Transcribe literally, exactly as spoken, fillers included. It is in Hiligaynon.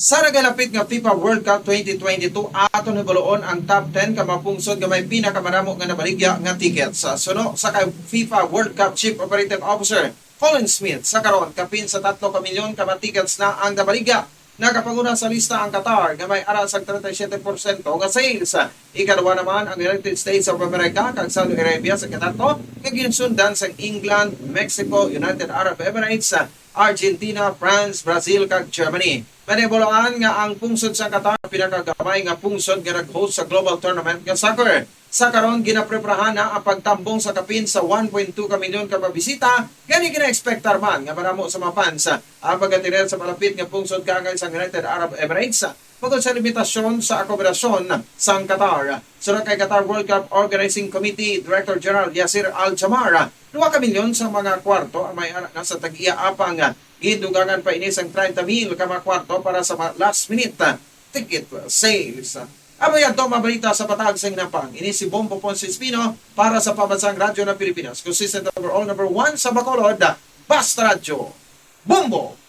Sa nagalapit nga FIFA World Cup twenty twenty-two, aton hibaluon ang top ten ka mga pungsod nga may pinakamaramo nga nabaligya nga tickets. Sa suno sa kay FIFA World Cup Chief Operating Officer Colin Smith, sa karon, kapin sa tatlo ka milyon ka mga tickets na ang nabaligya. Nakapanguna sa lista ang Qatar nga may ara sa treinta y siete porsyento nga sales. Ikaduha naman ang United States of America, kag Saudi Arabia sa ikatatlo, nga ginsundan sang England, Mexico, United Arab Emirates, Argentina, France, Brazil, kag Germany. Manibaloan nga ang pungsod sang Qatar pinakagamay nga pungsod nga nag-host sa global tournament nga soccer. Sa karon, ginapreparahan na ang pagtambong sa kapin sa one point two ka milyon ka mabisita, gani ginaekspektar man nga maramo sa mga fans ang pag-attend sa malapit nga pungsod kaangay sang United Arab Emirates, bangod sa limitasyon sa akomodasyons sang Qatar. Suno kay Qatar World Cup Organizing Committee Director General Yasir Al Jamar, duha ka milyon sa mga kwarto ang may ara na sa tag-iya, apang gindugangan pa ini sang treinta mil ka mga kwarto para sa ma-, last minute ticket sales. Amo yan to, mga balita sa Patag sa Hinapang. Ini si Bombo Ponce Espino para sa Pambansang Radyo ng Pilipinas, consistent overall number one sa Bacolod, Basta Radyo. Bombo!